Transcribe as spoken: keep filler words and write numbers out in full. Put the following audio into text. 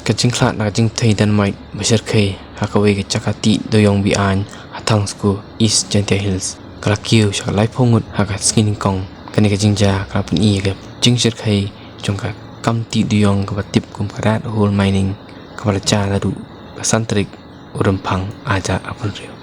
Ka jingkhlad na ka jingpynthei dynamite ba shyrkhei ha kawei ka jaka tih dewïong be-aiñ ha Thangsku, East Jaintia Hills, ka la kiew sha ka laiphew ngut ha ka sngi nyngkong. Kane ka jingjia ka la pyni ïa ka jingshyrkhei jong ka kam tih dewïong kaba tip kum ka rat hole mining, kaba la jia naduh ka san tarik u Rymphang ar hajar arphew hynriew.